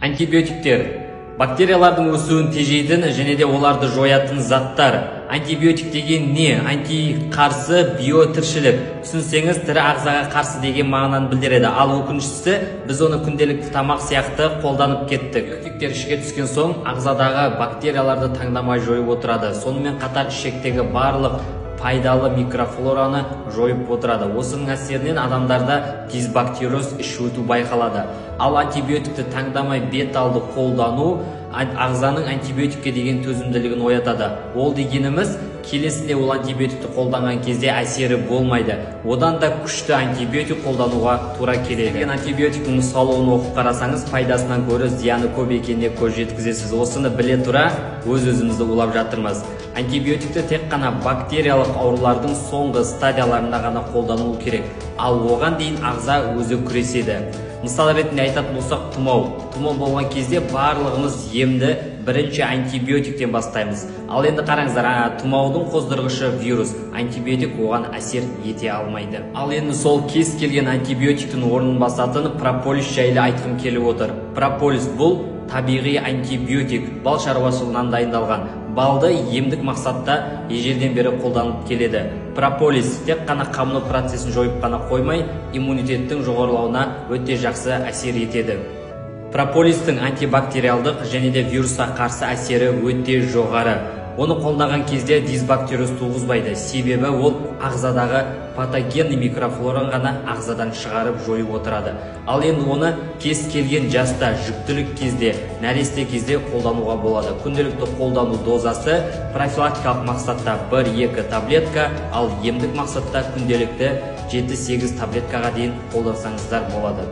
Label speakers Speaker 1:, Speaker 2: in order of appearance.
Speaker 1: Антибиотиктер бактериялардың өсуін тежейтін және де оларды жоятын заттар. Антибиотик деген не? Анти қарсы, биотіршілік. Түсінсеңіз, тірі ағзаға қарсы деген мағынаны білдіреді. Ал өкініштісі, біз оны күнделікті тамақ сияқты қолданып кеттік. Антибиотиктер ішке түскен соң ағзадағы бактерияларды таңдамай жойып отырады. Сонымен қатар ішектегі барлық пайдалы микрофлораны жойып отырады. Осының әсерінен адамдарда дисбактериоз, іш өту байқалады. Ал антибиотикті таңдамай бет алды қолдану ағзаның антибиотикке деген төзімділігін оятады. Ол дегеніміз, келесінде ол антибиотикті қолданған кезде әсері болмайды. Одан да күшті антибиотик қолдануға тура келеді. Деген антибиотиктің нұсқаулығын оқып қарасаңыз, пайдасынан гөрі зияны көп екеніне көз жеткізесіз. Осыны біле тұра өз өзімізді улап жатырмыз. Антибиотикті тек қана бактериялық аурулардың соңғы стадияларында ғана қолдану керек. Ал оған дейін ағза өзі күреседі. Мысал ретінде айтатын болсақ, тұмау. Тұмау болған кезде барлығымыз емді бірінші антибиотиктен бастаймыз. Ал енді қараңыздар, тұмаудың қоздырғышы вирус, антибиотик оған әсер ете алмайды. Ал енді сол кез келген антибиотиктің орнын басатын прополис жайлы айтқым келіп отыр. Прополис бұл табиғи антибиотик, бал шаруашылығынан дайындалған. Балды емдік мақсатта ежелден бері қолданып келеді. Прополис тек қана қабыну процесін жойып қана қоймай, иммунитеттің жоғарылауына өте жақсы әсер етеді. Прополистің антибактериалдық және де вирусқа қарсы әсері өте жоғары. Оны қолданған кезде дисбактериоз туғызбайды, себебі ол ағзадағы патогенный микрофлораны ғана ағзадан шығарып жойып отырады. Ал енді оны кез келген жаста, жүктілік кезде, нәресте кезде қолдануға болады. Күнделікті қолдану дозасы профилактикалық мақсатта 1-2 таблетка, ал емдік мақсатта күнделікті 7-8 таблеткаға дейін қолдансаңыздар болады.